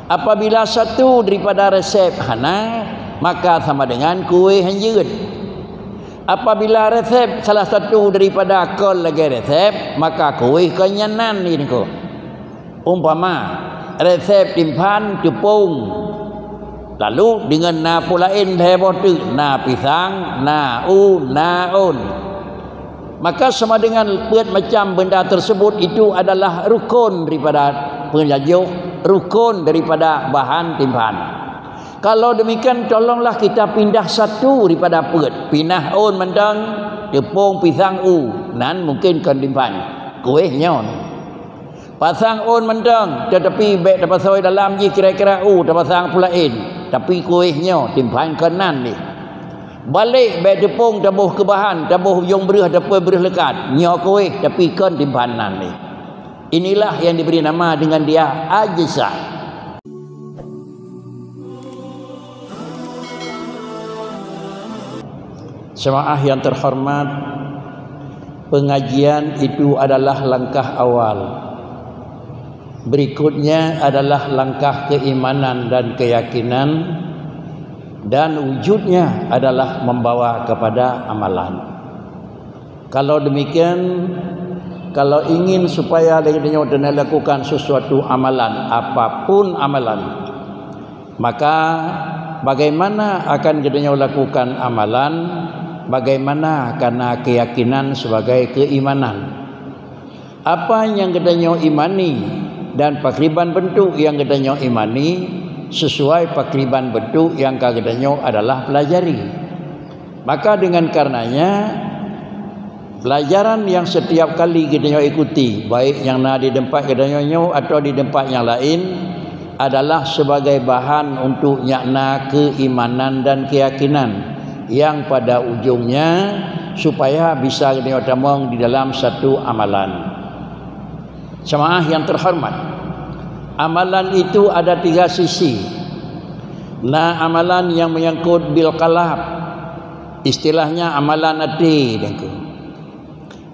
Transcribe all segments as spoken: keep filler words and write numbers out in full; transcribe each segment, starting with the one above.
Apabila satu daripada resep hana, maka sama dengan kueh hanjeut. Apabila resep salah satu daripada kon lagée resep, maka kueh kon nyan nan di niko. Umpama, resep timphan teupông, lalu deungon na peue laén lhée boh teuk, na pisang, na u, na ôn. Maka sama dengan peuet macam benda tersebut itu adalah rukun daripada penyajoh, rukun daripada bahan timphan. Kalau demikian, tolonglah kita pindah satu daripada peuet. Pinah ôn mantong, teupông, pisang, u, nan mungkin kon timphan. Kueh nyoe. Pasang ôn mantong, tetapi bék tapasoe dalam jih kira-kira u, tapasang peue laén. Tapi kueh nyoe, timphan kon nan deh. Balek bék teupông taboh keu bahan, taboh ujong breueh ataupun breueh leukat. Nyoe kueh, tapi kon timphan nan deh. Inilah yang diberi nama dengan dia ajza. Jemaah yang terhormat, pengajian itu adalah langkah awal. Berikutnya adalah langkah keimanan dan keyakinan, dan wujudnya adalah membawa kepada amalan. Kalau demikian, kalau ingin supaya lé geutanyoe teunalakukan sesuatu amalan, apapun amalan, maka bagaimana akan geutanyoe lakukan amalan, bagaimana kana keyakinan sebagai keimanan. Apa nyang geutanyoe imani dan pakriban beuntuk nyang geutanyoe imani, sesuai pakriban beuntuk nyang ka geutanyoe adalah pelajari. Maka dengan karenanya, pelajaran yang setiap kali geutanyoe ikuti, baik nyang na di teumpat geutanyoe nyoe atawa di teumpat nyang laén, adalah sebagai bahan untuk nyakna keimanan dan keyakinan yang pada ujungnya supaya bisa geutanyoe tamong di dalam satu amalan. Jemaah yang terhormat, amalan itu ada tiga sisi. Na amalan yang menyangkut bil qalb, istilahnya amalan até, Teungku.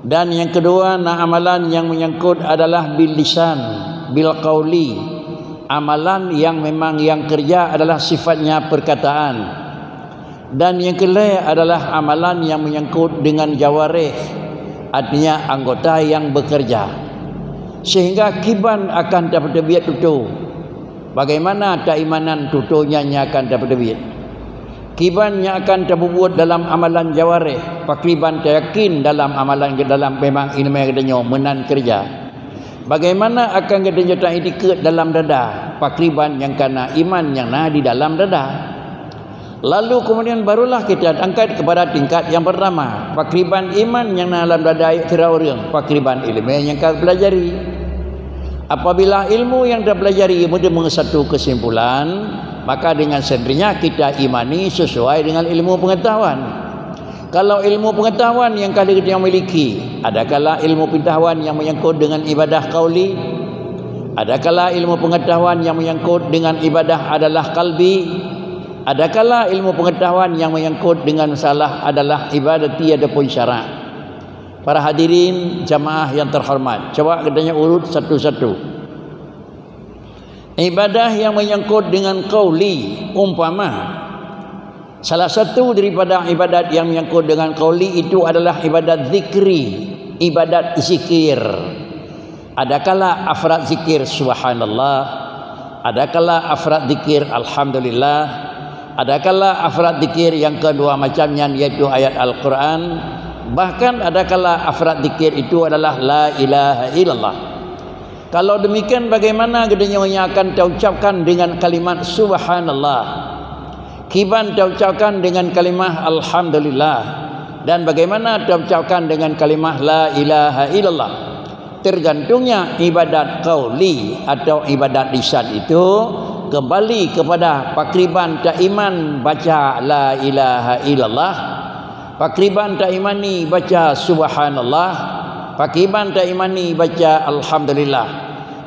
Dan yang kedua, na amalan yang menyangkut adalah bil lisan, bil qauli. Amalan yang memang yang kerja adalah sifatnya perkataan. Dan yang keulhée adalah amalan yang menyangkut dengan jawarih, artinya anggota yang bekerja. Sehingga kiban akan tapeuteubiet tutoe. Bagaimana taimanan tutoe nyan nyang akan tapeuteubiet? Kiban nyang akan tapubuet dalam amalan jawarih, pakriban tayakin dalam amalan dalam memang ileumé geutanyoe meunan keureuja. Bagaimana akan geutanyoe taiktikeuet dalam dada, pakriban nyang kana iman nyang na di dalam dada. Lalu kemudian barulah kita angkat kepada tingkat yang pertama, pakriban iman nyang na lam dada sira ureuëng, pakriban ileumé nyang ka pelajari. Apabila ilmu yang dipelajari meudeungoe satu kesimpulan, maka dengan sendirinya kita imani sesuai dengan ilmu pengetahuan. Kalau ilmu pengetahuan yang ka lheueh geutanyoe miliki, adakala ilmu pengetahuan yang menyangkut dengan ibadah qauli, adakala ilmu pengetahuan yang menyangkut dengan ibadah adalah qalbi, adakala ilmu pengetahuan yang menyangkut dengan masalah adalah ibadati ataupun syarak. Para hadirin jamaah yang terhormat, coba geutanyoe urut satu-satu. Ibadah yang menyangkut dengan qauli, umpama, salah satu daripada ibadat yang menyangkut dengan qauli itu adalah ibadat zikri, ibadat zikir. Adakala afrad zikir subhanallah, adakala afrad zikir alhamdulillah, adakala afrad zikir yang kedua macam nyan yaitu ayat Al-Quran, bahkan adakala afrad zikir itu adalah la ilaha illallah. Kalau demikian, bagaimana geutanyoe nyang akan taucapkan dengan kalimat subhanallah? Kiban taucapkan dengan kalimah alhamdulillah? Dan bagaimana taucapkan dengan kalimah la ilaha illallah? Tergantungnya ibadat qauli atau ibadat lisan itu kembali kepada pakriban taiman baca la ilaha illallah, pakriban taimani baca subhanallah, pakriban taimani baca alhamdulillah.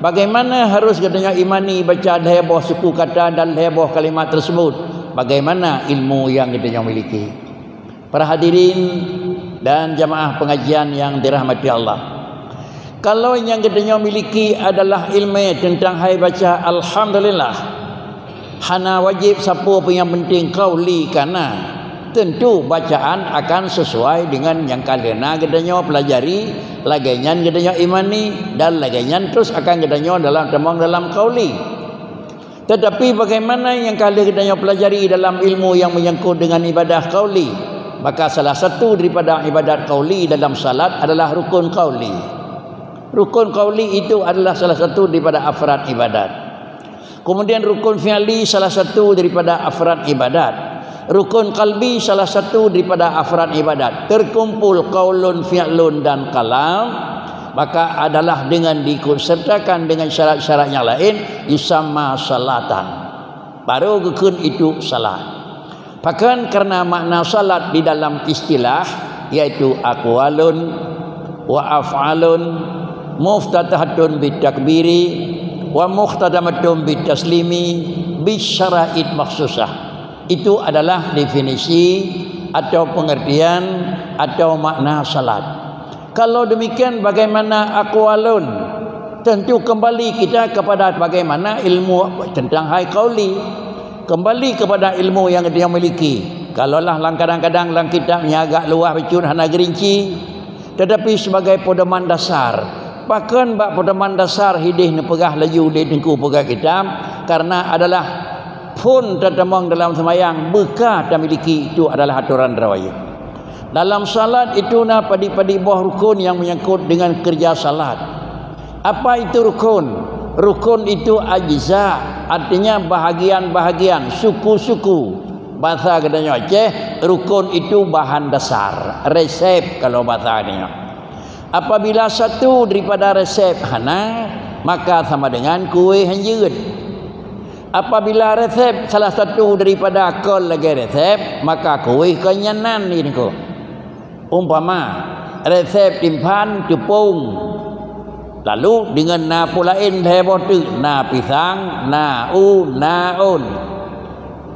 Bagaimana harus geutanyoe imani baca lhée boh suku kata dan lhée boh kalimat tersebut? Bagaimana ilmu yang geutanyoe miliki? Para hadirin dan jamaah pengajian yang dirahmati Allah. Kalau nyang geutanyoe miliki adalah ilmu teuntang hai baca alhamdulillah, hana wajéb sapeue pih, nyang penting qauli ka na. Tentu bacaan akan sesuai dengan nyang ka lheueh na geutanyoe pelajari, lagée nyan geutanyoe imani, dan lagée nyan terus akan geutanyoe dalam tamong dalam qauli. Tetapi bagaimana nyang ka lheueh geutanyoe pelajari dalam ilmu nyang menyangkut dengan ibadah qauli? Maka salah satu daripada ibadat qauli dalam salat adalah rukun qauli. Rukun qauli itu adalah salah satu daripada afrad ibadat. Kemudian rukun fi'li salah satu daripada afrad ibadat. Rukun qalbi salah satu daripada afrad ibadat. Terkumpul qaulun, fi'lun, dan kalam, maka adalah dengan diikut sertakan dengan syarat-syarat nyang laén, yusamma salatan. Baru geukheun itu salat. Pakon? Karena makna salat di dalam istilah yaitu aqwalun wa af'alun muftatahatun bitakbiri wa mukhtatamatun bitaslimi bisyaraid makhsusah. Itu adalah definisi atau pengertian atau makna salat. Kalau demikian, bagaimana aqwalun? Tentu kembali kita kepada bagaimana ilmu tentang hai qauli. Kembali kepada ilmu nyang dia miliki. Kalaulah lam kadang-kadang lam kitab nyang agak luwah bacut hana geurinci, tetapi sebagai pedoman dasar. Pakon bak pedoman dasar hideh neupeugah laju lé Teungku peugah kitab, karena adalah phon tatamong dalam seumayang beuka tamiliki itu adalah atoran droe. Dalam salat itu na padit-padit boh rukun nyang menyangkut dengan kerja salat. Apa itu rukun? Rukun itu ajza, artinya bahagian-bahagian, suku-suku. Bahasa geutanyoe Aceh, rukun itu bahan dasar, resep kalau bahasa geutanyoe. Apabila satu daripada resep hana, maka sama dengan kueh hanjeut. Apabila resep salah satu daripada kon lagée resep, maka kueh kon nyan nan, Teungku. Umpama, resep timphan teupông, lalu deungon na peue laén lhée boh teuk, na pisang, na u, na ôn.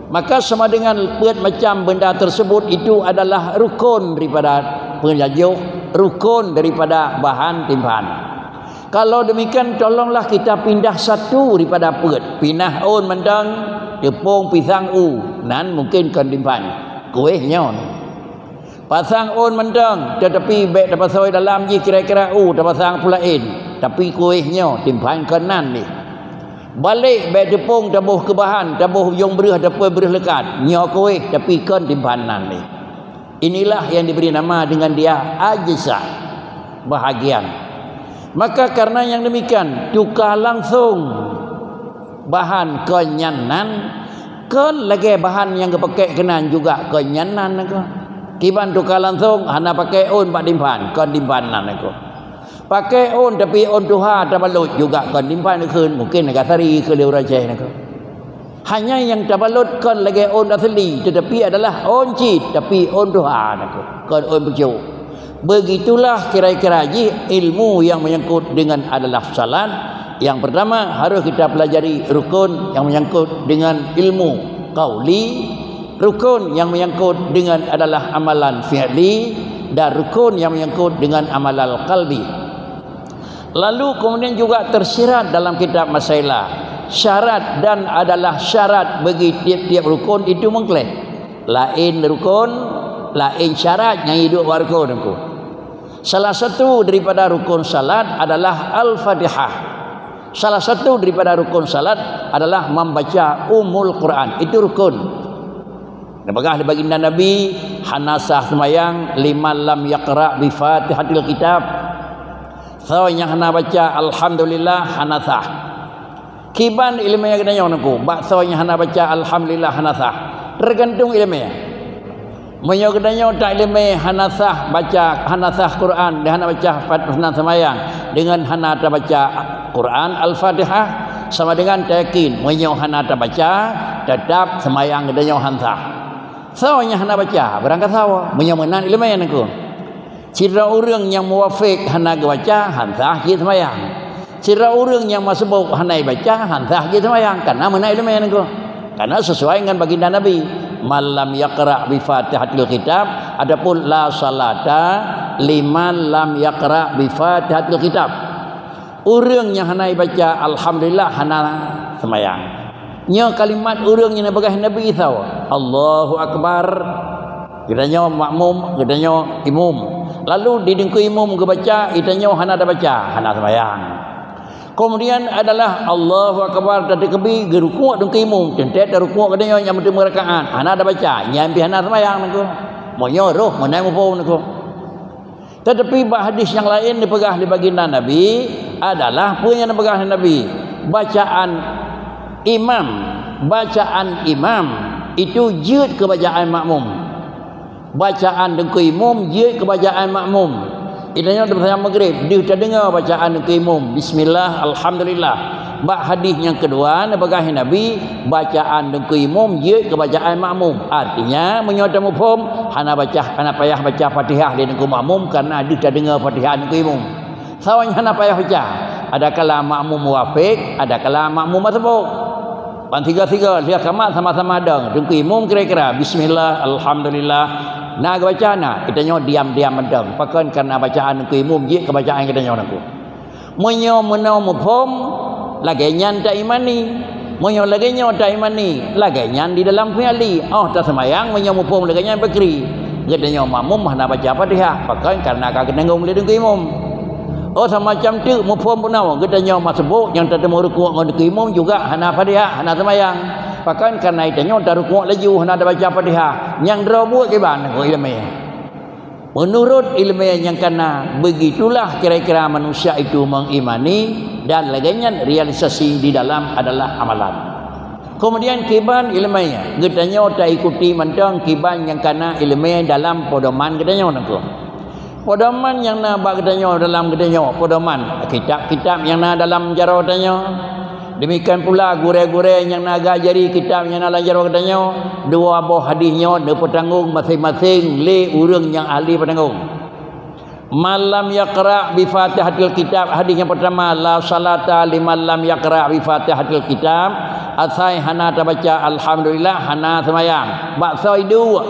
Maka sama dengan peuet macam benda tersebut itu adalah rukun daripada penyajoh, rukun daripada bahan timphan. Kalau demikian, tolonglah kita pindah satu daripada peuet. Pinah ôn mantong, teupông, pisang, u, nan mungkin kon timphan. Kueh nyoe. Pasang ôn mantong, tetapi bék tapasoe dalam jih kira-kira u tapasang peue laén, tapi kueh nyoe timphan kon nan deh. Balek bék teupông taboh keu bahan, taboh ujong breueh ataupun breueh leukat, nyoe kueh tapi kon timphan nan deh. Inilah yang diberi nama dengan dia ajza, bahagian. Maka karena yang demikian, tuka langsung bahan kon nyan nan, kon lagée bahan nyang geupakée keunan juga kon nyan nan, Teungku. Kiban tuka langsung, hana pakée ôn bak timphan, kon timphan nan, Teungku. Pakée ôn, tapi ôn tuha tabalot juga kon timphan kheun, mungkin Nagasari keu lé ureuëng Aceh, Teungku. Hanya nyang tabalot kon lagée ôn asli, tetapi adalah ôn cit, tapi ôn tuha, Teungku, kon ôn pucok. Begitulah kira-kira jih ilmu yang menyangkut dengan adalah salat. Yang pertama, harus kita pelajari rukun yang menyangkut dengan ilmu qauli, rukun yang menyangkut dengan adalah amalan fi'li, dan rukun yang menyangkut dengan amalan qalbi. Lalu kemudian juga tersirat dalam kitab Masailah, syarat dan adalah syarat bagi tiap-tiap rukun itu mengkleh. Laén rukun, laén syarat nyang hidup bak rukun, Teungku. Salah satu daripada rukun salat adalah Al-Fatihah. Salah satu daripada rukun salat adalah membaca Ummul Quran. Itu rukun. Neupeugah lé baginda Nabi, hana sah seumayang liman lam yaqra bi Fatihatil Kitab. Soe nyang hana baca alhamdulillah hana sah. Kiban iéleumé geutanyoe, Teungku, bak soe nyang hana baca alhamdulillah hana sah. Teugantung iéleumé. Meunyoe geutanyoe ta iéleumé hana sah baca, hana sah Quran, dan hana baca Fat-, hana seumayang dengan hana tabaca Quran Al-Fatihah, sama dengan tayakin meunyoe hana tabaca, teutap seumayang geutanyoe han sah. Soe nyang hana baca, barang ka sawa, meunyoe meunan iéleumé, Teungku. Sidroe ureuëng nyang muwafék hana geubaca, han sah jih seumayang. Sidroe ureuëng nyang masbôk hana ibaca, han sah jih seumayang, kareuna meunan iéleumé, Teungku. Kareuna sesuai ngon baginda Nabi, "Man lam yaqra bi Fatihatil Kitab," ataupun, "La salata liman lam yaqra bi Fatihatil Kitab." Ureuëng nyang hana ibaca alhamdulillah hana seumayang. Nyoe kalimat ureuëng nyang neupeugah Nabi Isa, "Allahu Akbar." Geutanyoe makmum, geutanyoe imum. Lalu di deungkeue imum geubaca, geutanyoe hana tabaca, hana seumayang. Kemudian adalah Allahu Akbar, tateukeubi, geurukuk deungkeue imum, teuntée tarukuk geutanyoe nyang meuteumé rakaat, hana tabaca, nyan pih hana seumayang nangku. Meunyoe roh meunan muphom nangku. Tetapi bak hadis nyang laén dipeugah lé baginda Nabi adalah peue nyang dipeugah lé Nabi, bacaan imam, bacaan imam itu jeuet keu bacaan makmum. Bacaan deungkeue imum jeuet keu bacaan makmum. Geutanyoe teupeusayang maghrib, deuh tadeungoe bacaan deungkeue imum, bismillah, alhamdulillah. Bak hadis nyang keudua, neupeugah Nabi, bacaan deungkeue imum jeuet keu bacaan makmum. Artinya, meunyoe tamuphom, hana baca, hana payah baca Fatihah lé deungkeue makmum, karena deuh tadeungoe Fatihah deungkeue imum. Sawan hana payah baca. Adakala makmum muwafik, adakala makmum masbuk. Ban sigoe-sigoe, lheueh kamat sama-sama dong. Deungkeue imum kira-kira, bismillah, alhamdulillah. Na geubaca na, geutanyoe diam-diam mantong. Pakon karena bacaan deungkeue imum jeuet keu bacaan geutanyoe nangku. Meunyoe meunoe muphom, lagée nyan taimani. Meunyoe lagée nyoe taimani, lagée nyan di dalam fi'li. Óh taseumayang meunyoe muphom lagée nyan bakri. Geutanyoe makmum hana baca Fatihah, pakon karena ka geutanggong lé deungkeue imum. Óh samacam teuk muphom bunoe, geutanyoe masbuk nyang tateumé rukuk ngon deungkeue imum juga hana Fatihah, hana seumayang. Pakon karena geutanyoe tarukuk laju hana tabaca Fatihah. Nyang droe buet kiban nangku iéleumé. Menurut iéleumé nyang kana, begitulah kira-kira manusia itu mengimani dan lagée nyan realisasi di dalam adalah amalan. Kemudian kiban iéleumé, geutanyoe taikuti mantong kiban nyang kana iéleumé dalam pedoman geutanyoe nangku. Pedoman nyang na bak geutanyoe dalam geutanyoe, pedoman kitab-kitab nyang na dalam jaroe geutanyoe. Demikian pula gurée-gurée nyang na geuajari kitab nyang na lam jaroe geutanyoe, dua boh hadis nyoe neupeutanggong maséng-maséng lé ureuëng nyang ahli peutanggong. Man lam yaqra bi Fatihatil Kitab, hadis nyang pertama, la salata liman lam yaqra bi Fatihatil Kitab, asai hana tabaca alhamdulillah hana seumayang. Bak soe iduek,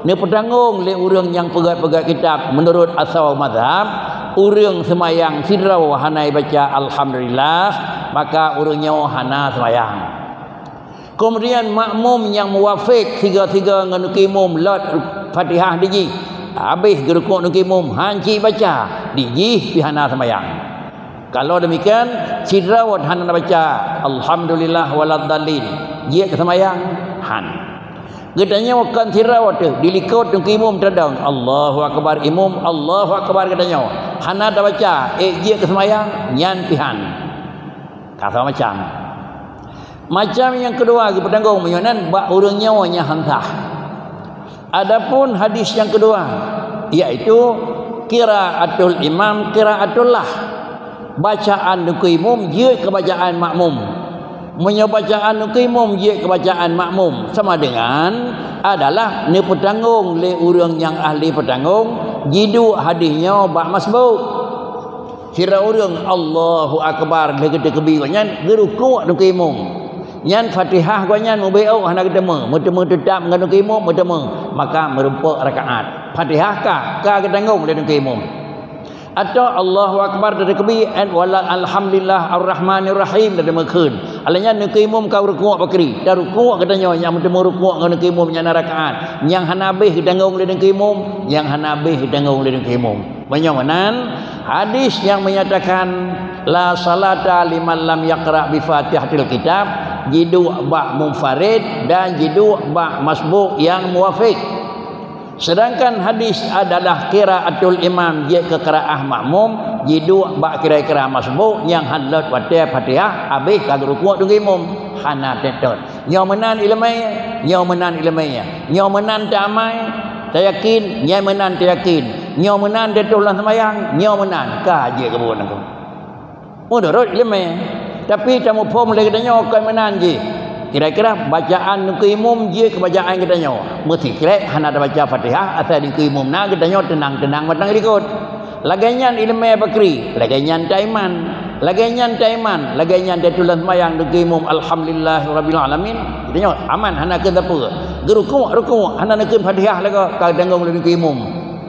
neupeutanggong lé ureuëng nyang peugét-peugét kitab, meunurot asoe mazhab, ureuëng seumayang sidroe hana ibaca alhamdulillah, maka ureuëng nyoe hana seumayang. Kemudian makmum nyang muwafik sigoe-sigoe ngon deungkeue imum lot Fatihah di jih, habéh geurukuk deungkeue imum han cit baca, di jih pih hana seumayang. Kalau demikian, sidroe hana baca alhamdulillah waladdallin, jeuet keu seumayang? Han. Geutanyoe kon sidroe teuh, di likot deungkeue imum tadong, Allahu Akbar imum, Allahu Akbar geutanyoe. Hana tabaca, ék jeuet keu seumayang? Nyan pih han. Ka sama macam. Macam nyang keudua geupeutanggong meunyoe nan bak ureuëng nyoe nyang han sah. Adapun hadis nyang keudua, yaitu qiraatul imam qiraatullah. Bacaan deungkeue imum jeuet keu bacaan makmum. Meunyoe bacaan deungkeue imum jeuet keu bacaan makmum, sama dengan adalah neupeutanggong lé ureuëng nyang ahli peutanggong, jiduek hadis nyoe bak masbuk. Sidroe ureuëng Allahu Akbar lheueh geuteukeubi gobnyan, geurukuk deungkeue imum. Nyan Fatihah gobnyan mubeuôk hana geuteumé, meuteumé teutab ngon deungkeue imum meuteumé, maka meurumpok rakaat. Fatihah ka, ka geutanggong lé deungkeue imum. Atau Allahu Akbar tateukeubi, wala alhamdulillah arrahmanirrahim tateumé kheun. Alah nyan deungkeue imum ka rukuk bakri, tarukuk geutanyoe nyang meuteumé rukuk ngon deungkeue imum nyan na rakaat. Nyang hana habéh geutanggong lé deungkeue imum, nyang hana habéh geutanggong lé deungkeue imum. Meunyoe meunan, hadis nyang menyatakan la salata liman lam yaqra bi Fatihatil Kitab, jiduek bak munfarid dan jiduek bak masbuk nyang muwafik. Sedangkan hadis adalah qiraatul imam jeuet keu qiraah makmum, jiduek bak kira-kira masbuk nyang han lot watée Fatihah, habéh ka geurukuk deungkeue imum, hana teutot. Nyoe meunan iéleumé, nyoe meunan iéleumé, nyoe meunan teuamai, teuyakin, nyoe meunan teuyakin, nyoe meunan teutoh lam seumayang, nyoe meunan ka jeuet keu buet nangku. Meunurot iéleumé, tapi tamuphom lé geutanyoe kon meunan jih. Kira-kira bacaan deungkeue imum jeuet keu bacaan geutanyoe. Meusikrek hana tabaca Fatihah, asai deungkeue imum na geutanyoe teunang-teunang mantong likot. Lagée nyan iéleumé bakri, lagée nyan taiman. Lagée nyan taiman, lagée nyan teutulan seumayang deungkeue imum, alhamdulillahirabbil alamin. Geutanyoe aman hana kheun sapeue. Geurukuk, rukuk, hana neukheun Fatihah lagoe ka tanggong lé deungkeue imum.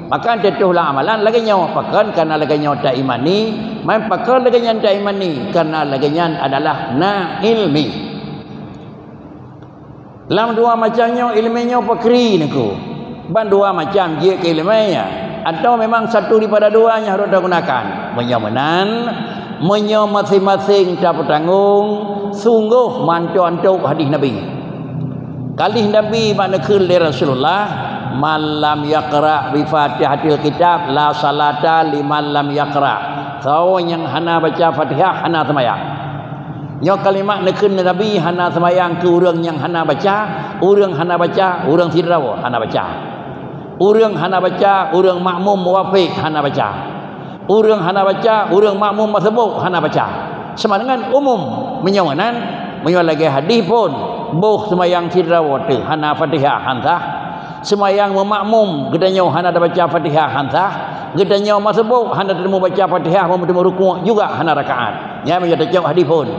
Maka teutoh lam amalan lagée nyoe, pakon karena lagée nyoe taimani, man pakon lagée nyan taimani, karena lagée nyan adalah na ilmi. Lam dua macam nyoe ilmu nyoe pakri niko. Ban dua macam jeuet keu ilmu nyan. Atau memang satu daripada dua nyang harôh tagunakan. Meunyoe meunan, meunyoe maséng-maséng tapeutanggong, sunggoh mantong-antong hadih Nabi. Kalih Nabi bak neukheun lé Rasulullah, "Man lam yaqra bi Fatihatil Kitab la salata liman lam yaqra." Soe nyang hana baca Fatihah hana seumayang. Nyoe kalimat neukheun Nabi hana seumayang keu ureuëng nyang hana baca, ureuëng hana baca, ureuëng sidroe hana baca. Ureuëng hana baca, ureuëng makmum muwafiq hana baca. Ureuëng hana baca, ureuëng makmum masbuk hana baca. Sama dengan umum. Meunyoe nan, meunyoe lagée hadih pun, boh seumayang sidroe teuh hana Fatihah han sah. Seumayang meumakmum geutanyoe hana tabaca Fatihah han sah. Geutanyoe masbuk hana teumeubaca Fatihah, meuteumeung rukuk juga hana rakaat. Nyan meunyoe tacok hadih pun.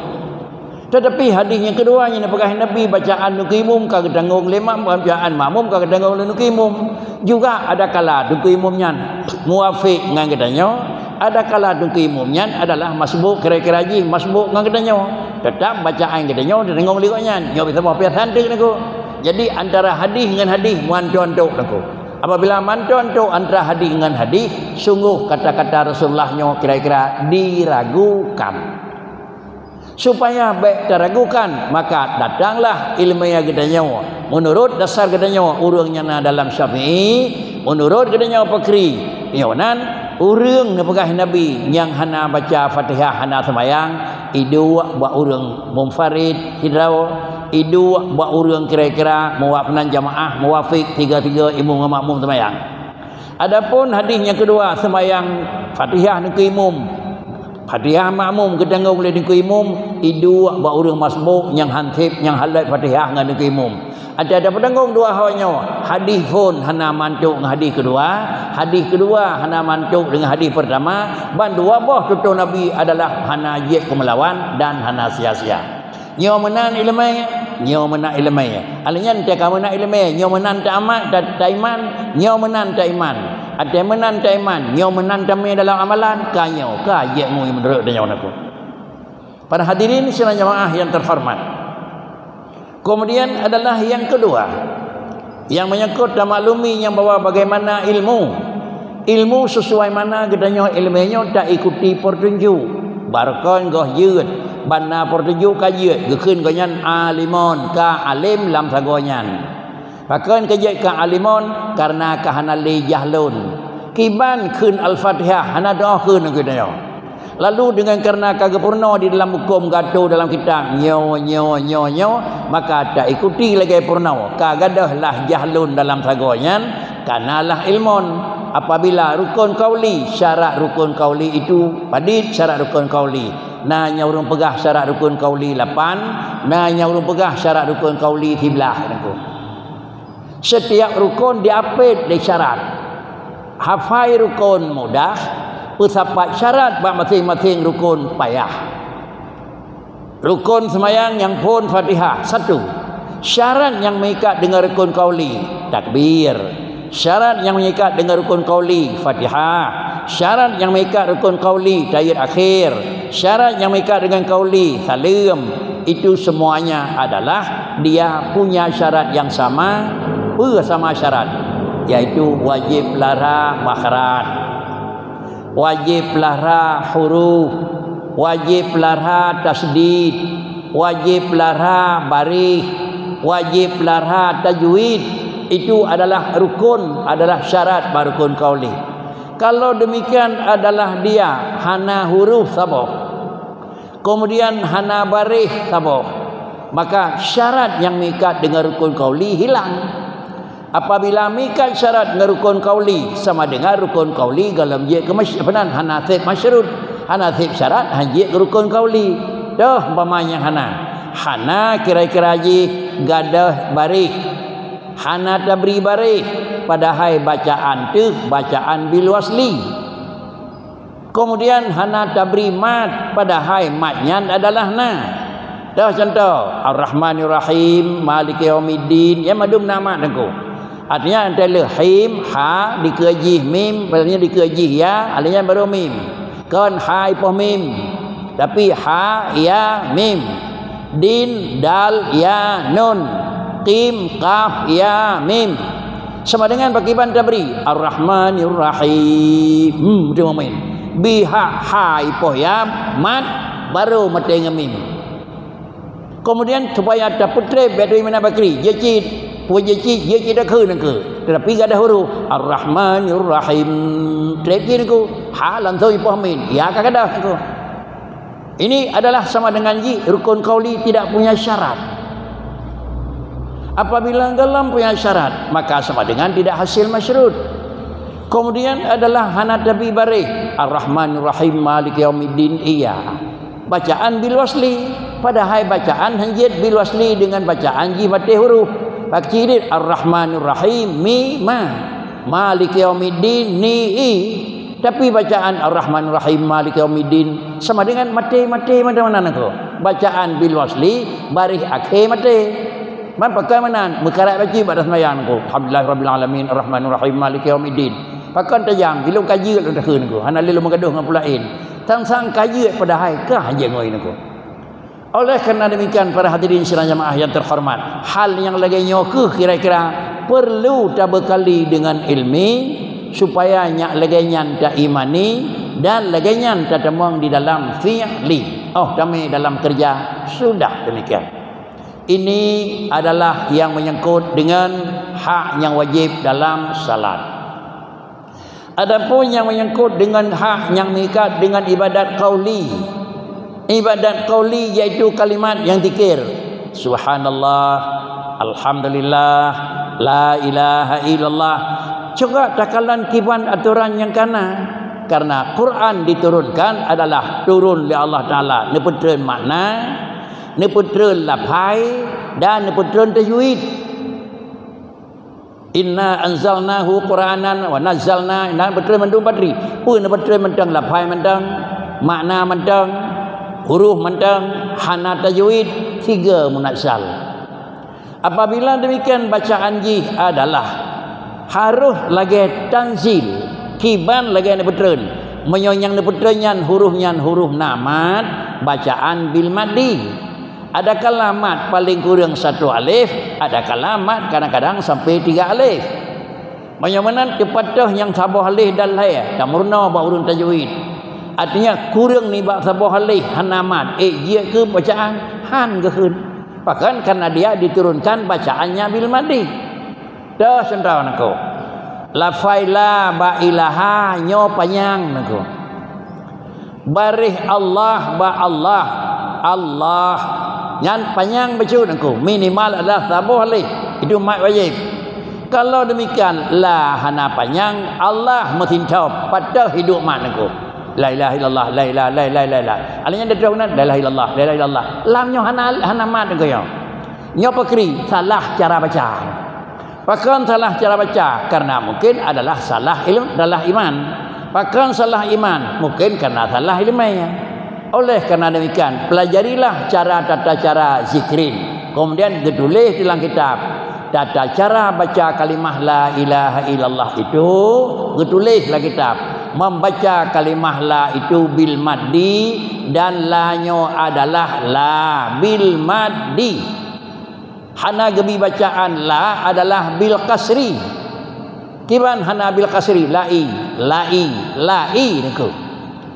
Tetapi hadih nyang keudua nyang neupeugah Nabi, bacaan Teungku Imum ka geutanggong lé mak-, bacaan makmum ka geutanggong lé Teungku Imum. Juga ada kala Teungku Imum nyan muwafiq ngon geutanyoe, ada kala Teungku Imum nyan adalah masbuk, kira-kira jih masbuk ngon geutanyoe. Teutap bacaan geutanyoe geutanggong lé gobnyan. Nyoe biasa boh piasan teuk niko. Jadi antara hadih ngon hadih mantong-antong niko. Apabila mantong-antong antara hadih ngon hadih, sunggoh kata-kata Rasulullah nyoe kira-kira diragukan. Supaya bék taragukan, maka datanglah ilmu geutanyoe. Meunurot dasar geutanyoe ureuëng nyang na dalam Syafi'i, meunurot geutanyoe pakri, nyoe nan ureuëng neupeugah Nabi nyang hana baca Fatihah hana seumayang, iduek bak ureuëng munfarid sidroe, iduek bak ureuëng kira-kira muwafnan jamaah muwafiq tiga-tiga imum ngon makmum seumayang. Adapun hadih nyang keudua, seumayang Fatihah Teungku Imum, Fatihah makmum geutanggong lé Teungku Imum, iduek bak ureuëng masbuk nyang han sép, nyang han lheueh Fatihah ngon Teungku Imum. Até tapeutanggong dua hal nyoe, hadih phon hana mantok ngon hadih keudua, hadih keudua hana mantok deungon hadih peurtama, ban dua boh tutoe Nabi adalah hana jeuet keu meulawan dan hana sia-sia. Nyoe meunan iéleumé, nyoe meunan iéleumé. Alèh nyan teuka meunan iéleumé, nyoe meunan teuamak, ta-, taiman, nyoe meunan taiman. Até meunan taiman, nyoe meunan tamé dalam amalan, ka nyoe, ka jeuet ngui meunurot tanyoe nakeuh. Para hadirin sidang jamaah yang terhormat. Kemudian adalah yang kedua, nyang menyangkut tamaklumi nyang bahwa bagaimana ilmu. Ilmu sesuai mana geutanyoe iéleumé nyoe taikuti peutunjuk. Barokon goh jeuet, ban na peutunjuk ka jeuet, geukheun gobnyan alimon, ka além lam sagoe nyan. Pakon ka jeuet ka alimon? Kareuna ka hana lé jahlon. Kiban kheun Al-Fatihah, hana doh kheun geutanyoe. Lalu deungon kareuna ka geupeurunoe di dalam hukôm geuatoe dalam kitab nyoe, nyoe, nyoe, nyoe, maka taikuti lagée peurunoe. Ka gadôh lah jahlon dalam sagoe nyan, ka na lah ilmon. Apabila rukun qauli, syarat rukun qauli itu padit syarat rukun qauli. Na nyang ureuëng peugah syarat rukun qauli lapan, na nyang ureuëng peugah syarat rukun qauli siblaih. Setiap rukun diapit lé syarat. Hafai rukun mudah, peusapat syarat bak maséng-maséng rukun payah. Rukun seumayang nyang phon Fatihah, satu. Syarat nyang meuikat deungon rukun qauli, takbir. Syarat nyang meuikat deungon rukun qauli, Fatihah. Syarat nyang meuikat rukun qauli, tahiyat akhir. Syarat nyang meuikat deungon qauli, saleuem. Itu semuanya adalah dia punya syarat yang sama, peue sama syarat, yaitu wajib peulahra makhraj, wajib peulahra huruf, wajib peulahra tasydid, wajib peulahra baréh, wajib peulahra tajwid. Itu adalah rukun, adalah syarat bak rukun qauli. Kalau demikian adalah dia hana huruf saboh. Kemudian hana baréh saboh, maka syarat nyang meuikat deungon rukun qauli hilang. Apabila meuikat syarat ngon rukun qauli, sama dengan rukun qauli gohlom jeuet keu masy-, apa nan, hana sép masyrut, hana sép syarat, han jeuet keu rukun qauli. Toh umpama nyang hana, hana kira-kira jih gadôh baréh, hana tabri baréh, padahai bacaan teuh bacaan bil wasli. Kemudian hana tabri mat, padahai mat nyan adalah na. Toh contoh, Ar-Rahmanir Rahim, Maliki Yaumiddin, nyan mandum na mat teungku. Artinya, antara him, ha, dikeue jih mim, artinya dikeue jih ya, artinya baru mim. Kon ha ipoh mim, tapi ha, ya, mim. Din, dal, ya, nun. Qim, qaf, ya, mim. Sama dengan pakiban tabri. Ar-Rahmanir Rahim. Hmm, betul main. Bihak ha ipoh ya, mat, baru maté ngon mim. Kemudian supaya tapeutreb, betul Imam Bakri. Jecit, pun jecit, jecit dah keu nangku. Tetapi gak ada huruf. Ar-Rahmanir Rahim. Treb jih nangku. Ha langsung ipoh mim. Ya ka gadah nangku. Ini adalah sama dengan jih rukun qauli tidak punya syarat. Apabila golom punya syarat, maka sama dengan tidak hasil masyrut. Kemudian adalah hana tabi bareh. Ar-Rahmanir Rahim, Maliki Yaumiddin, iya. Bacaan bil wasli. Padahai bacaan hanjeuet bil wasli dengan bacaan jih maté huruf. Pakcik dit, Ar-Rahmanir Rahim, mi, ma. Maliki Yaumiddin, ni, i. Tapi bacaan Ar-Rahmanir Rahim, Maliki Yaumiddin sama dengan maté-maté macam mana nangku. Bacaan bil wasli, bareh akhé maté. Man pakon meunan, meukarat bacut bak seumayang nangku. Alhamdulillahirabbil alamin, Ar-Rahmanir Rahim, Maliki Yaumiddin. Pakon tajam, ilôn ka jeuet lôn takheun nangku. Hana lé lôn meugadoh ngon peue laén. Sang-sang ka jeuet padahai ka hanjeuet ngon nangku. Oleh karena demikian, para hadirin sidang jamaah yang terhormat, hal nyang lagée nyoe kheueh kira-kira perlu tabeukali dengan ilmi, supaya nyak lagée nyan taimani dan lagée nyan tatamong di dalam fi'li. Oh, tamé dalam kerja, sudah demikian. Ini adalah yang menyangkut dengan hak nyang wajib dalam salat. Adapun nyang menyangkut dengan hak nyang meuikat dengan ibadat qauli. Ibadat qauli yaitu kalimat nyang zikir. Subhanallah, alhamdulillah, la ilaha illallah. Coba takalon kiban atoran nyang kana. Karena Quran diturunkan adalah turun lé Allah Taala, neupeutreun makna, neupeutreun lafai, dan neupeutreun tajwid. Inna anzalnahu Qur'anan wa nazzalna, inna beutôi mandum padri. Peue na beutôi mantong, lafai mantong, makna mantong, huruf mantong, hana tajwid, siga munazzal. Apabila demikian bacaan jih adalah harus lagée tanzil, kiban lagée neupeutreun. Meunyoe nyang neupeutreun nyan huruf nyan huruf na mad, bacaan bil maddi. Adakala mad paleng kureueng satu alef, adakala mad kadang-kadang sampai tiga alef. Meunyoe meunan teupatoh nyang saboh alef dan lhée, tameurunoe bak ureuëng tajwid. Artinya, kureueng nibak saboh alef hana mad, ék jeuet keu bacaan han geuheun. Pakon karena dia diturunkan bacaannya bil maddi. Toh seuntoh nangku. Lafai la bak ilaha nyoe panyang nangku. Bareh Allah bak Allah, Allah. Nyan panyang bacut nangku. Minimal adalah saboh alef. Itu mad wajib. Kalau demikian, la hana panyang, Allah meusintoh, patoh hidup mad nangku. La ilaha illallah, la ilaha, la ilaha, la ilaha. Alanya dah tahu kan? La ilaha illallah, la ilaha illallah. Lam nyoe hana, hana mad nangku nyoe. Nyoe pakri, salah cara baca. Pakon salah cara baca? Karena mungkin adalah salah ilmu, salah iman. Pakon salah iman? Mungkin karena salah ilmu. Oleh karena demikian, pelajarilah cara tata cara zikrin. Kemudian ditulis dalam kitab. Tata cara baca kalimah la ilaha illallah itu ditulis dalam kitab. Membaca kalimah la itu bil maddi dan la nyoe adalah la bil maddi. Hana geubi bacaan la adalah bil qasri. Kiban hana bil qasri, lai, lai, lai nangku.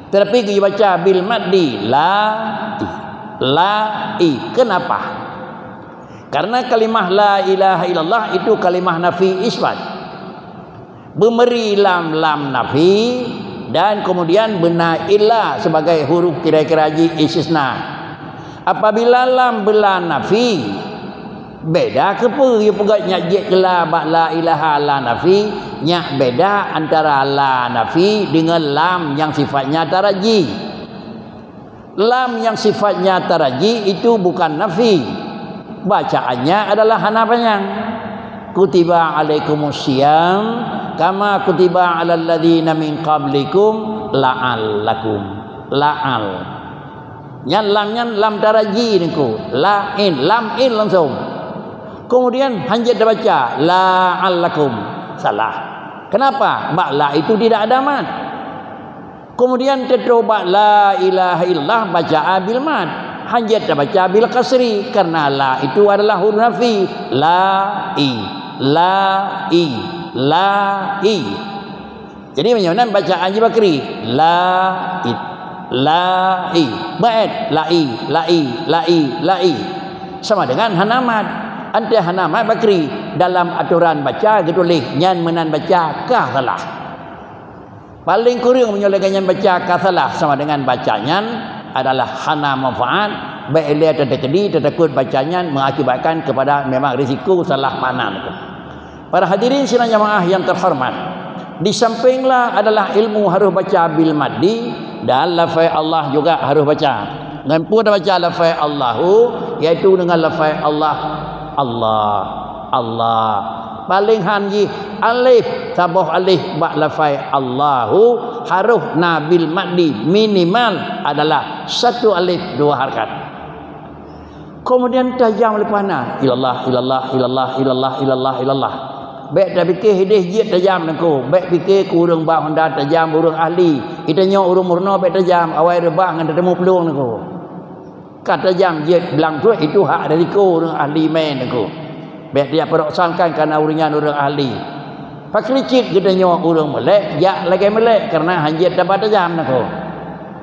Tetapi geubaca bil maddi, la, i, la, i. Kenapa? Karena kalimah la ilaha illallah itu kalimah nafi isbat. Beumeri lam, lam nafi dan kemudian beuna illa sebagai huruf kira-kira jih istisna. Apabila lam beula nafi, beda keupeue yue peugah nyak jeuet keu la bak la ilaha la nafi, nyak beda antara la nafi dengan lam nyang sifatnya taraji. Lam nyang sifatnya taraji itu bukan nafi. Bacaannya adalah hana panyang. Kutiba alaikumus siyam kama kutiba alal ladzina min qablikum la'allakum. La'al. Nyan lam nyan lam taraji nangku. La'in, lam in langsung. Kemudian hanjeuet tabaca la'allakum. Salah. Kenapa? Bak la itu tidak ada mad. Kemudian teutroh bak la ilaha illallah baca bil mad. Hanjeuet tabaca bil qasri karena la itu adalah huruf nafi. La i, la i, la i. Jadi meunyoe nan bacaan jih bakri, la i, la i. Baet, la i, la i, la i, la i. Sama dengan hana mad. Ante hana mad bakri dalam aturan baca geutuléh nyan meunan baca ka salah. Paléng kureueng meunyoe lagée nyan baca ka salah sama dengan baca nyan adalah hana manfaat, bék ilée teukeudi teutakot baca nyan mengakibatkan kepada memang risiko salah makna. Para hadirin sidang jamaah yang terhormat, di samping la adalah ilmu harus baca bil maddi dan lafai Allah juga harus baca. Ngon peue tabaca lafai Allahu, yaitu dengan lafai Allah, Allah, Allah. Paléng han jih alif, saboh alif bak lafai Allahu harus na bil maddi minimal adalah satu alif dua harkat. Kemudian tajam leupah na, ilallah, ilallah, ilallah, ilallah, ilallah, ilallah. Bék tapike hideh jeuet tajam nangko. Bék pike keu ureuëng ba honda tajam, ureuëng ahli. Geutanyoe ureuëng meurunoe bék tajam, awai reubah ngon tateumu plueng nangko. Ka tajam jeuet blang tuet itu hak risiko ureuëng ahli mé nangko. Bék dia peroksankan karena ureuëng nyan ureuëng ahli. Pakri cit geutanyoe ureuëng meulek, jak lagée meulek karena hanjeuet taba tajam nangko.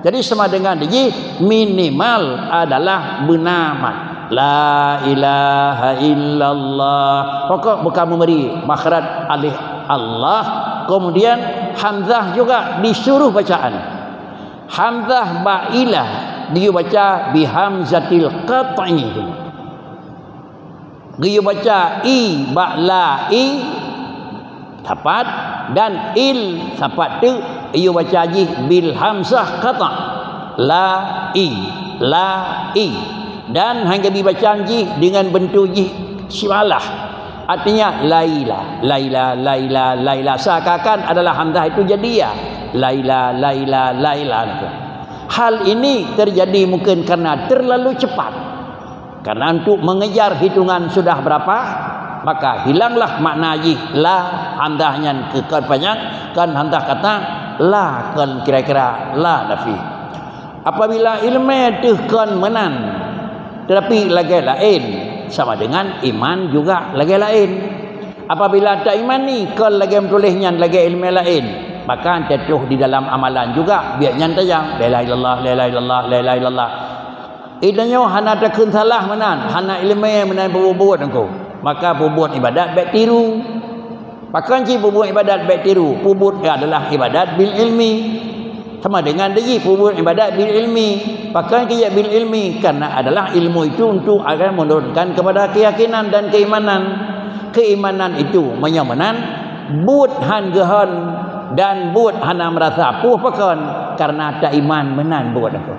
Jadi sama dengan dijih minimal adalah beuna mad. La ilaha illallah. Pokok bukan memberi makhraj alif Allah, kemudian hamzah juga disuruh bacaan. Hamzah ba ilah dibaca bihamzatil qat'i. Geuyue baca i bak la i sapat dan il sapat teuk, iyue baca jih bil hamzah qata'. La i, la i. Dan hana geubri bacaan jih dengan bentuk jih sibalah. Artinya laila, laila, laila, laila. Seakan-akan adalah hamzah itu jadi ya. Laila, laila, laila. Hal ini terjadi mungkin karena terlalu cepat. Karena untuk mengejar hitungan sudah berapa, maka hilanglah makna jih la, hamzah nyan keu kon panyang, kon hamzah qata', la kon kira-kira la nafi. Apabila ileumé teuh kon meunan, tetapi lagée laén, sama dengan iman juga lagée laén. Apabila taimani kon lagée meutuléh nyan lagée ileumé laén, maka teutroh di dalam amalan juga biet nyan tajam, la ilaha illallah, la ilaha illallah, la ilaha illallah. Geutanyoe hana takheun salah meunan, hana ileumé meunan peubuet-buet nangko. Maka peubuet ibadat bék tiru. Pakon cit peubuet ibadat bék tiru? Peubuet adalah ibadat bil ilmi. Sama dengan dijih peubuet ibadat bil ilmi. Pakon cit bil ilmi? Karena adalah ilmu itu untuk akan menurunkan kepada keyakinan dan keimanan. Keimanan itu meunyoe meunan buet han geuhon dan buet hana meurasa peue pakon, karena taiman meunan buet nangko.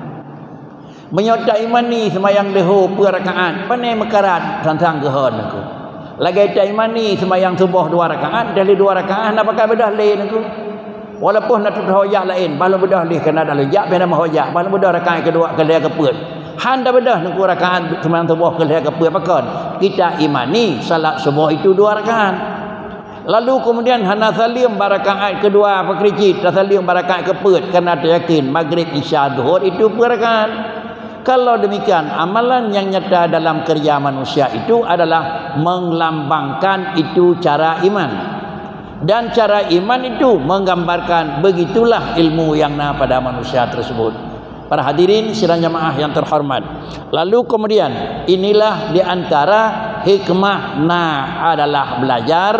Meunyoe taimani seumayang leuhô peuet rakaat, pane meukarat sang-sang geuhon nangko. Lagée taimani seumayang suboh dua rakaat, dan lé dua rakaat hana pakai beudôh lé nangko. Walaupun na tutoe jak laén, bah lôn beudôh lé keunan dah lôn jak, bah na meuhojak, bah lôn beudôh rakaat keudua, keulhée keupeuet. Han tabeudôh nangko rakaat seumayang suboh keulhée keupeuet pakon. Kita imani salat suboh itu dua rakaat. Lalu kemudian hana saleuem bak rakaat keudua pakri cit, tasaleuem bak rakaat keupeuet, karena tayakin Maghrib, Isya, Zuhur itu peuet rakaat. Kalau demikian, amalan yang nyata dalam kerja manusia itu adalah melambangkan itu cara iman. Dan cara iman itu menggambarkan begitulah ilmu yang na pada manusia tersebut. Para hadirin sidang jamaah yang terhormat. Lalu kemudian, inilah di antara hikmah na adalah belajar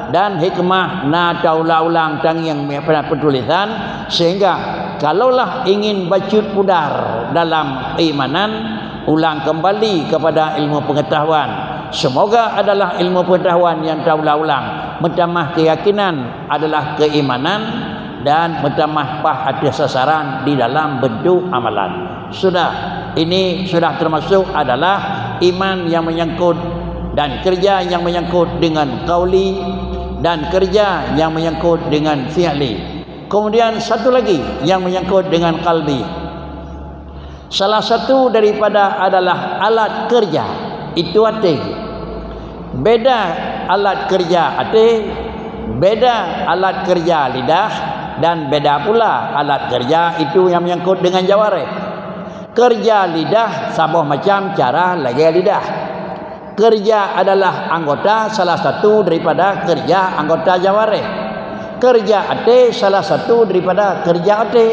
dan hikmah na taulang-ulang tangieng penulisan, sehingga kalaulah ingin bacut pudar dalam keimanan, ulang kembali kepada ilmu pengetahuan. Semoga adalah ilmu pengetahuan yang taulang-ulang, meutamah keyakinan adalah keimanan, dan meutamah paih ateueh sasaran di dalam bentuk amalan. Sudah, ini sudah termasuk adalah iman yang menyangkut dan kerja yang menyangkut dengan qauli dan kerja yang menyangkut dengan fi'li. Kemudian satu lagi yang menyangkut dengan qalbi. Salah satu daripada adalah alat kerja, itu até. Beda alat kerja até, beda alat kerja lidah, dan beda pula alat kerja itu yang menyangkut dengan jawareh. Kerja lidah saboh macam cara lagée lidah. Kerja adalah anggota salah satu daripada kerja anggota jawareh. Kerja até salah satu daripada kerja até.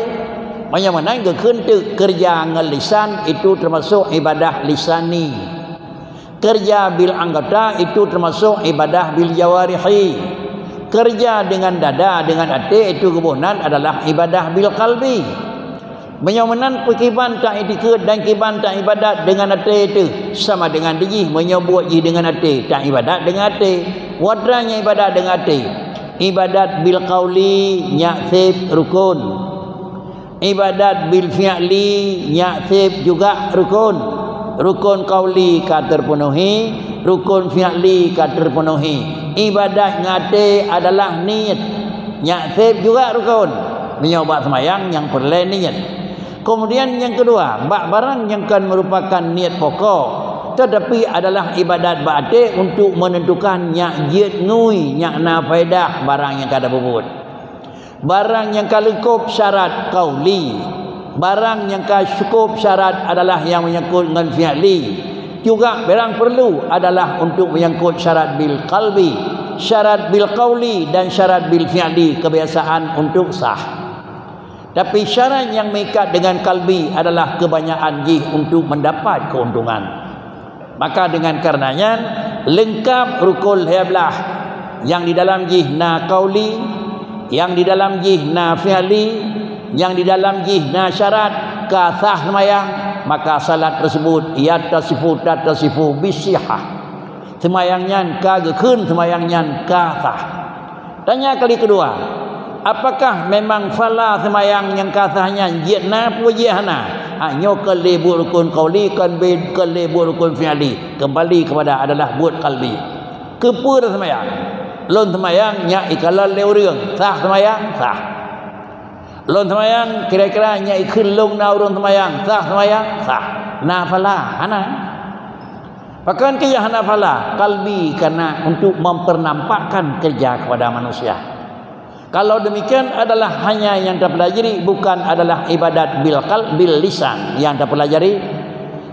Meunyoe meunan geukheun teuk kerja ngon lisan itu termasuk ibadah lisani. Kerja bil anggota itu termasuk ibadah bil jawarihi. Kerja dengan dada, dengan até itu geuboh nan adalah ibadah bil qalbi. Meunyoe meunan, peue kiban ta-itikeuet dan kiban ta-ibadat dengan até teuh sama dengan dijih meunyoe buet jih dengan até, ta-ibadat dengan até. Watra nyang ibadat dengan até. Ibadat bil qauli nyak seb rukon. Ibadat bil fi'li nyak seb juga rukon. Rukon qauli ka terpenuhi, rukon fi'li ka terpenuhi. Ibadat ngon até adalah niet. Nyak seb juga rukon. Meunyoe bak seumayang nyang peureulée niet. Kemudian nyang keudua, bak barang nyang kon meurupakan niet pokok, tetapi adalah ibadat bak até untuk menentukan nyak jeuet ngui, nyak na faedah barang nyang ka tapeubuet. Barang nyang ka leungkop syarat qauli, barang nyang ka cukôp syarat adalah nyang menyangkut ngon fi'li. Juga barang perlu adalah untuk menyangkut syarat bil qalbi, syarat bil qauli dan syarat bil fi'li kebiasaan untuk sah. Tapi syarat nyang meuikat dengan qalbi adalah kebanyakan jih untuk mendapat keuntungan. Maka dengan kareuna nyan, leungkap rukon lhée blaih, nyang di dalam jih na qauli, nyang di dalam jih na fi'li, nyang di dalam jih na syarat, ka sah seumayang, maka salat tersebut yatasifu, tatasifu bisihah. Seumayang nyan ka geukheun, seumayang nyan ka sah. Tanya kali keudua, apakah memang fala seumayang nyang ka sah nyan jeuet na peue jeuet hana? Ha, nyoe kon lé buet rukon qauli, kon be-, kon lé buet rukon fi'li. Kembali kepada adalah buet qalbi. Keupeue seumayang? Lôn seumayang nyak ikalon lé ureuëng. Sah seumayang? Sah. Lôn seumayang kira-kira nyak ikheun lôn na ureuëng seumayang. Sah seumayang? Sah. Na fala? Hana. Pakon keu hana fala? Qalbi, karena untuk mempernampakkan kerja kepada manusia. Kalau demikian adalah hanya yang terpelajari, bukan adalah ibadat bil qal-, bil lisan yang terpelajari.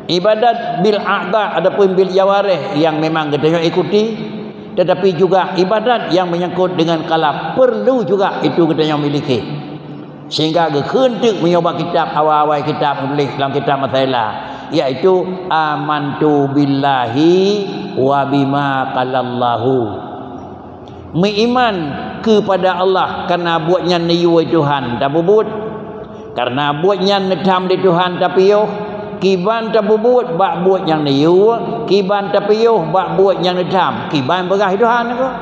Ibadat bil a'da adapun bil jawareh yang memang geutanyoe ikuti, tetapi juga ibadat yang menyangkut dengan kalam perlu juga itu geutanyoe miliki. Sehingga geukheun teuk meunyoe bak kitab awai-awai kitab meubléh lam kitab Masaila, yaitu amantu billahi wa bima qalallahu. Meuiman keupada Allah karena buet nyan neuyue Tuhan tapeubuet. Karena buet nyan neutham lé Tuhan tapiôh, kiban tapeubuet bak buet nyang neuyue, kiban tapiôh bak buet nyang neutham, kiban peugah lé Tuhan keuh.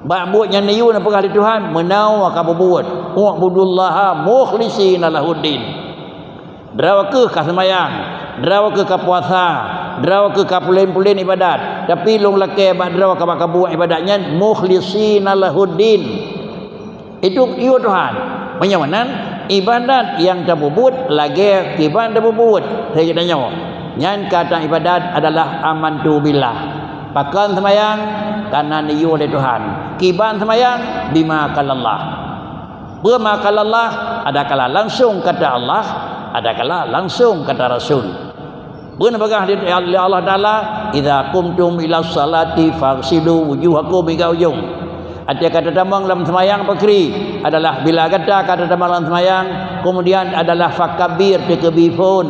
Bak buet nyang neuyue neupeugah lé Tuhan, meunoe ka peubuet, "U'budullaha mukhlishina lahuddin." Droe kheueh ka seumayang, droe kheueh ka puasa, droe kheueh ka pulen-pulen ibadat, tapi lôn lakée bak droe ka bak kabuet ibadat nyan mukhlishina lahuddin. Itu yue Tuhan. Meunyoe meunan, ibadat nyang tapeubuet lagée kiban tapeubuet lagée tanyoe. Nyan kata ibadat adalah amantu billah. Pakon seumayang? Karena neuyue lé Tuhan. Kiban seumayang? Bima qalallah. Bima qalallah, adakala langsung kata Allah, adakala langsung kata Rasul. Beuna peugah lé, lé Allah Taala, "Idza qumtum ila sholati faghsilu wujuhakum," hingga ujong. Até ka tatamong lam seumayang pakri adalah bila gata ka tatamong lam seumayang, kemudian adalah fakabbir, teukeubie phon.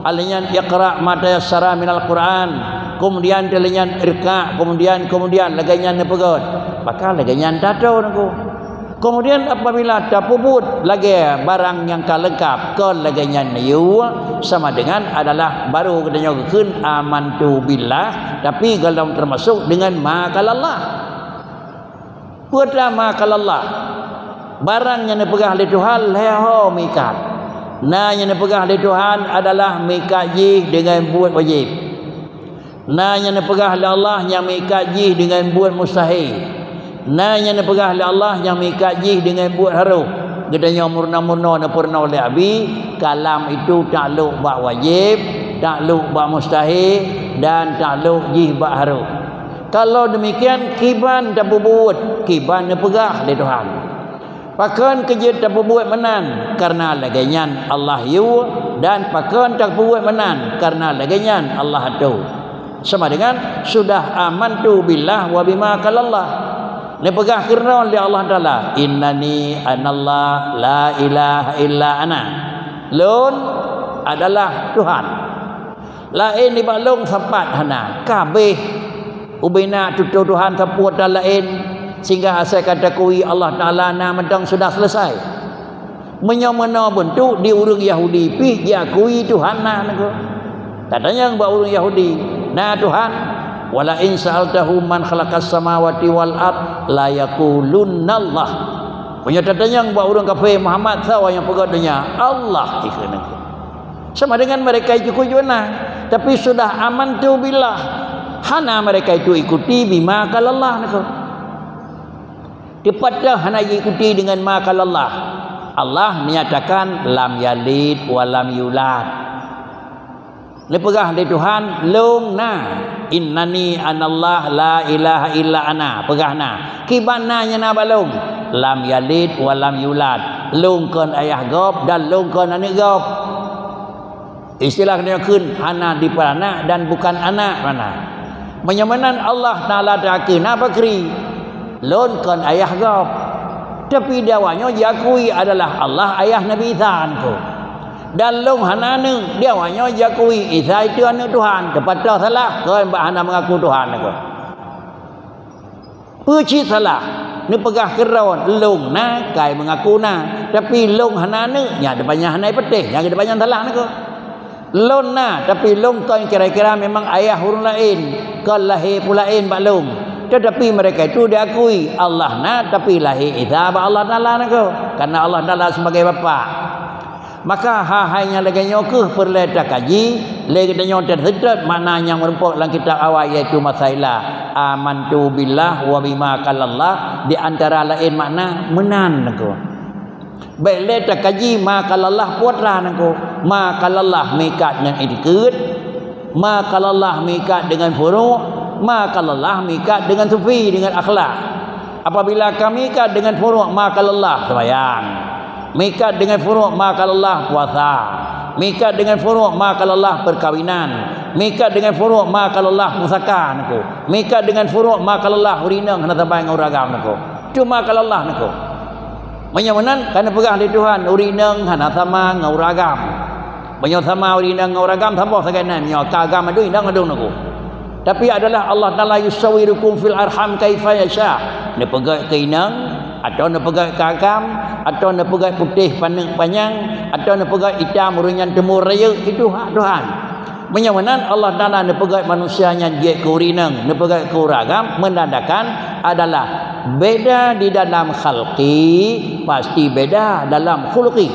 Alheuh nyan iqra ma tayassara minal Qur'an. Kemudian teuh lheuh nyan irka, kemudian, kemudian lagée nyan neupeugét. Maka lagée nyan tato nangku. Kemudian apabila tapeubuet lagée barang nyang ka leungkap, kon lagée nyan neuyue, sama dengan adalah baru geutanyoe geukheun amantu billah, tapi golom teumasok dengan ma qalallah. Peue ma qalallah? Barang nyang neupeugah lé Tuhan lhée ho meuikat. Na nyang neupeugah lé Tuhan adalah meuikat jih dengan buet wajéb. Na nyang neupeugah lé Allah nyang meuikat jih deungon buet mustahé. Na nyang neupeugah lé Allah nyang meuikat jih deungon buet harôh. Geutanyoe meurunoe-meurunoe neupeurunoe lé Abi, kalam itu taklok bak wajéb, taklok bak mustahé, dan taklok jih bak harôh. Kalau demikian, kiban tapeubuet, kiban neupeugah lé Tuhan. Pakon keu jeuet tapeubuet meunan, kareuna lagée nyan Allah yue, dan pakon tapeubuet meunan, kareuna lagée nyan Allah atoe. Sama dengan, "Sudah amantu billah wa bima qalallah." Neupeugah keudroe lé Allah Taala, "Innani anallah la ilaha illa ana." Lôn adalah Tuhan. Laén nibak lôn sapat hana, ka abéh. Ubena tutoe Tuhan sapeue tan laén, sehingga asai ka takui Allah Taala na mantong sudah selesai. Meunyoe meunoe beuntuk di ureuëng Yahudi pih jiakui Tuhan na nangko. Tatanyong bak ureuëng Yahudi, "Na Tuhan?" "Wala in sa'altahum man khalaqas samawati wal ard la yaqulunnallah." Meunyoe tatanyong bak ureuëng kafé, "Muhammad, soe nyang peugah donya?" "Allah," ikheun nangko. Sama dengan mereka itu kujuna, tapi sudah amantu billah. Hana mereka itu ikuti bima qalallah nangko. Teupat hana ikuti dengan ma qalallah. Allah menyatakan lam yalid wa lam yulad. Neupeugah lé Tuhan, "Lôn na, innani anallah la ilaha illa ana." Peugah na. Kiban na nyang na bak lôn. Lam yalid wa lam yulad. Lôn kon ayah gob dan lôn kon aneuëk gob. Istilah nyoe kheun hana dipeuanak dan bukan anak mana. Meunyoe meunan Allah Taala takheun na pakri, lôn kon ayah gob. Tapi di awaknyoe jiakui adalah Allah ayah Nabi Isa nangko. Dan lôn hana aneuëk, di awaknyoe jiakui Isa itu aneuëk Tuhan, teupatoh salah kon bak hana meungaku Tuhan nangko. Peue cit salah? Neupeugah keudroe, lôn na, kai meungaku na, tapi lôn hana aneuëk, nyan teupanyang hana ipeuteh, nyan teupanyang salah nangko. Lôn na, tapi lôn kon kira-kira memang ayah ureuëng laén, kon lahé peue laén bak lôn. Tetapi mereka itu diakui Allah na, tapi lahé Isa bak Allah Taala nangko, karena Allah Taala sebagai Bapak. Maka hai-hai nyang lagée nyoe kheueh peureulée takaji, lé geutanyoe teuseutôt makna nyang meurumpok lam kitab awai, yaitu Masailah, "Amantu billah wa bima qalallah," di antara laén makna meunan nangko. Bék lé takaji ma qalallah putra nangko. Ma qalallah meuikat ngon itikeuet, ma qalallah meuikat deungon furu', ma qalallah meuikat deungon sufi, deungon akhlak. Apabila ka meuikat deungon furu' ma qalallah, seumayang. Meuikat deungon furu' ma qalallah, puasa. Meuikat deungon furu' ma qalallah, peukawinan. Meuikat deungon furu' ma qalallah, pusaka nangko. Meuikat deungon furu' ma qalallah, ureuëng inong hana saban ngon ureuëng agam nangko. Cuma qalallah nangko. Meunyoe meunan, ka neupeugah lé Tuhan, ureuëng inong hana sama ngon ureuëng agam. Meunyoe sama ureuëng inong ngon ureuëng agam, saboh sagai nyan, meunyoe ka agam adui, inong adui nangko. Tapi adalah Allah Taala yusawwirukum fil arham kaifa yasha. Neupeugét keu inong, atau neupeugét keu agam, atau neupeugét putéh paneuk panyang, atau neupeugét itam ureuëng nyan teumur rayeuk, itu hak Tuhan. Meunyoe meunan Allah Taala neupeugét manusia nyan jeuet keu ureuëng inong, neupeugét keu ureuëng agam, menandakan adalah beda di dalam khalqi, pasti beda dalam khuluqi.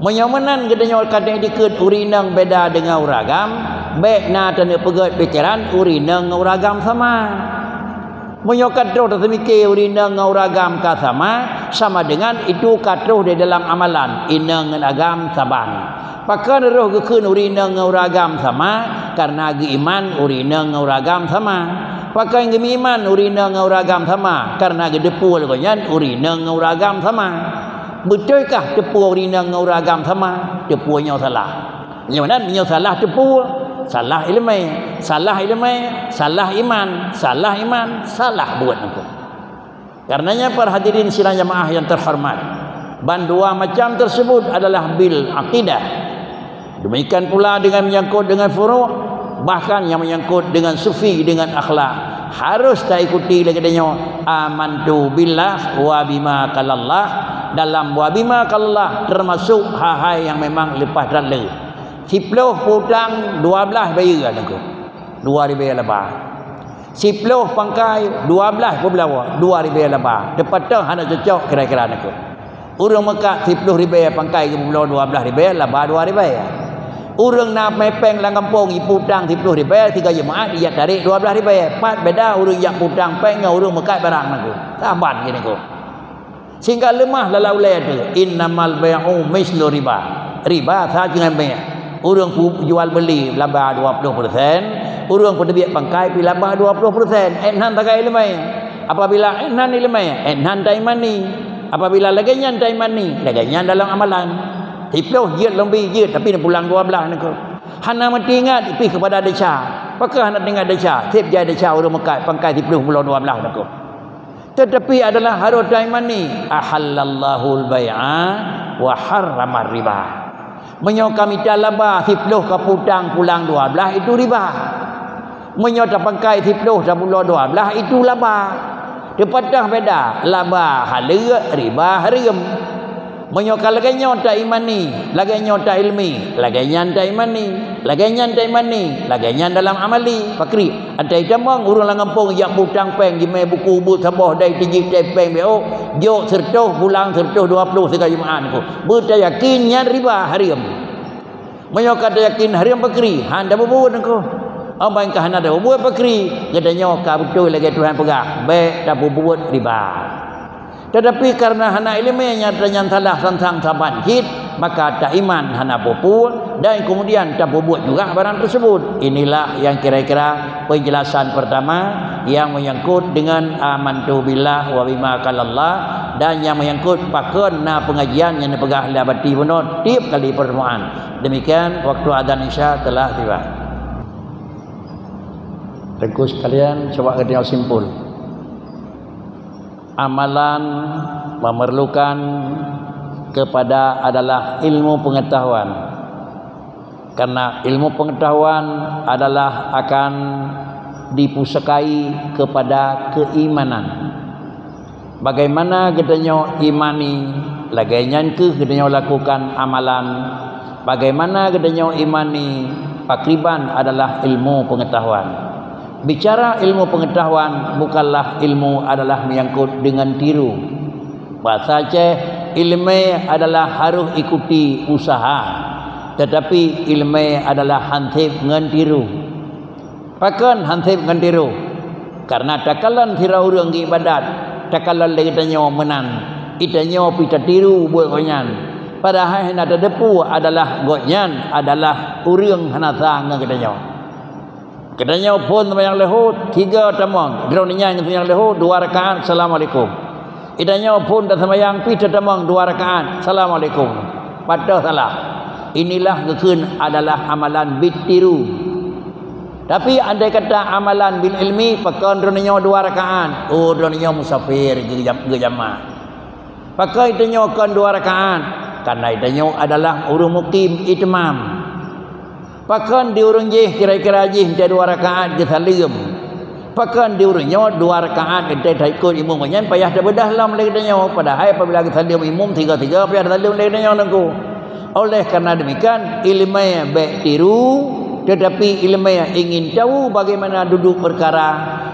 Meunyoe meunan geutanyoe ka dikeue ureuëng inong beda deungon ureuëng agam, bék na taneupeugét pikeran ureuëng inong ngon ureuëng agam sama. Meunyoe ka troh taseumike ureuëng inong ngon ureuëng agam ka sama, sama dengan itu ka troh di dalam amalan, inong ngon agam saban. Pakon roh geukheun ureuëng inong ngon ureuëng agam sama, kareuna geuiman ureuëng inong ngon ureuëng agam sama. Pakon geumeuiman ureuëng inong ngon ureuëng agam sama, kareuna geuteupeue lé gobnyan ureuëng inong ngon ureuëng agam sama. Beutôi kah teupeue ureuëng inong ngon ureuëng agam sama? Teupeue nyoe salah. Nyoe nan nyoe salah teupeue, salah iéleumé, salah iéleumé, salah iman, salah iman, salah buet nangko. Karenanya para hadirin sidang jamaah yang terhormat, bandua macam tersebut adalah bil akidah. Demikian pula dengan menyangkut dengan furu', bahkan yang menyangkut dengan sufi, dengan akhlak, harus taikuti lagée nyoe, amantu billah wa bima qalallah. Dalam wa bima qalallah termasuk hal-hal yang memang leupah that le. Siploh peutang dua blaih bayeue nangko. Dua ribée laba. Siploh pangkai dua blaih peublawa, dua ribée laba. Teupat hana cocok kira-kira nangko. Ureuëng meukat siploh ribée pangkai geubloe dua blaih ribée, laba dua ribée. Ureuëng na mé péng lam gampông jipeutang siploh ribée, sigoe jeumaáh dijak tarek dua blaih ribée. Pat beda ureuëng jak peutang péng ngon ureuëng meukat barang nangko. Saban geutanyoe. Sehingga leumah lala ulée teuh, "Innamal bai'u mislu riba." Riba sa deungon bée. Ureuëng pu-, jual beuli laba dua ploh persen, Ureuëng peuteubiet pangkai pih laba dua ploh persen, eh, nan tagai iéleumé. Apabila, eh, nan iéleumé, eh, nan taimani. Apabila lagée nyan taimani, lagée nyan dalam amalan. Siploh jeuet lom bi jeuet, tapi neupulang dua blaih neuko. Hana meuteuingat pih keupada desya. Pakon hana teuingat desya? Seb jai desya ureuëng meukat pangkai siploh pulang dua blaih neuko. Tetapi adalah harôh taimani, "Ahallallahul bai'a wa harramar riba." Meunyoe ka mita laba siploh ka putang pulang dua blaih, itu riba. Meunyoe tapangkai siploh tapulang dua blaih, itu laba. Teupeutah beda, laba haleuk, riba hareuem. Meunyoe ka lagée nyoe taimani, lagée nyoe tailmi, lagée nyan taimani, lagée nyan taimani, lagée nyan dalam amali. Pakri, antai tamong ureuëng lam gampông jak putang péng jimé buku buet saboh dai tijik tée péng B O, jok seureutôh, pulang seureutôh dua ploh sigoe Jumaat ko. Beutayakin nyan riba hareuem. Meunyoe ka tayakin hareuem pakri, han tapubuet ko. Amban ka hana tapubuet pakri, geutanyoe ka beutôi lagée Tuhan peugah, bék tapubuet riba. Tetapi karena hana iéleumé nyata nyan salah sang-sang saban cit, maka taiman hana peue-peue dan kemudian tapubuet juga barang tersebut. Inilah yang kira-kira penjelasan pertama yang menyangkut dengan amantu billah wa bima qalallah dan yang menyangkut pakon na pengajian nyang dipeugah lé Abati bunoe tiep kali pertemuan. Demikian waktu azan Isya telah tiba. Teungku sekalian, cuba geutanyoe simpul. Amalan memerlukan kepada adalah ilmu pengetahuan. Karena ilmu pengetahuan adalah akan dipusakai kepada keimanan. Bagaimana geutanyoe imani, lagée nyan kheueh geutanyoe lakukan amalan. Bagaimana geutanyoe imani, pakriban adalah ilmu pengetahuan. Bicara ilmu pengetahuan bukanlah ilmu adalah menyangkut dengan tiru. Bahasa Aceh, iéleumé adalah harôh ikuti usaha, tetapi iéleumé adalah han seb ngon tiru. Pakon han seb ngon tiru? Karena takalon sidroe ureuëng geuibadat, takalon lé geutanyoe meunan, geutanyoe pih tatiru buet gobnyan. Padahai hana tateupeue adalah gobnyan adalah ureuëng hana sa ngon geutanyoe. Geutanyoe phon seumayang leuhô, tiga tamong, droeneuh nyan seumayang leuhô, dua rakaat, assalamualaikum. Geutanyoe phon taseumayang pih tatamong dua rakaat, assalamualaikum. Pat salah. Inilah geukheun adalah amalan bit tiru. Tapi andai kata amalan bil ilmi, pakon droeneuh nyoe dua rakaat? Oh, droeneuh nyoe musafir geujam-, geujamak. Pakon geutanyoe kon dua rakaat? Karena geutanyoe adalah ureuëng mukim itmam. Pakon di ureuëng jih kira-kira jih nte dua rakaat geusaleuem? Pakon di ureuëng nyoe dua rakaat geutanyoe taikot imum nyan payah tabeudôh lom lé geutanyoe, padahai apabila geusaleuem imum tiga-tiga payah tasaleuem lé geutanyoe teungku. Oleh karena demikian, iéleumé bék tiru, tetapi iéleumé ingin tahu bagaimana duduk perkara,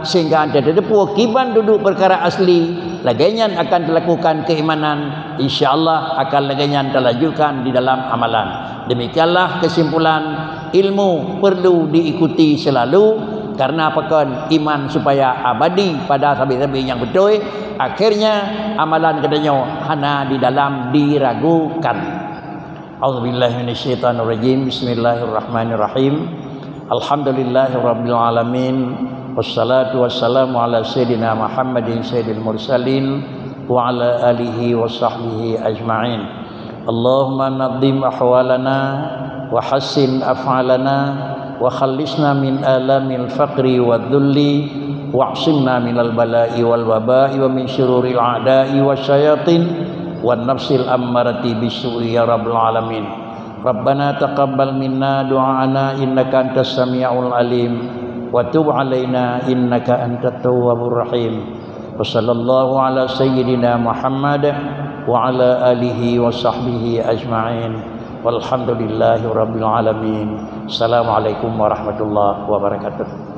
sehingga ante tateupeue kiban duduk perkara asli, lagée nyan akan talakukan keimanan, insya Allah akan lagée nyan talanjutkan di dalam amalan. Demikianlah kesimpulan, ilmu perlu diikuti selalu, karena pakon iman supaya abadi pada sabe-sabe nyang beutôi, akhirnya amalan geutanyoe hana di dalam diragukan. A'udzubillahi minasyaitonirrajim. Bismillahirrahmanirrahim. Alhamdulillahirabbil alamin. Wassalatu wassalamu ala sayyidina Muhammadin sayyidil mursalin wa ala alihi wa sahbihi ajma'in. Allahumma nadhim ahwalana wa hassin af'alana wa khallisna min alamil faqri wa dhulli wa'simna minal bala'i wal waba'i wa min syururil a'da'i wasyayatin wan nafsil ammarati bisu'i ya rabbal alamin. Rabbana taqabbal minna du'aana innaka antas sami'ul alim wa tub alaina innaka antat tawwabur rahim. Wa sallallahu ala sayyidina Muhammad wa ala alihi wa sahbihi ajma'in. Walhamdulillahi rabbil alamin. Assalamualaikum warahmatullahi wabarakatuh.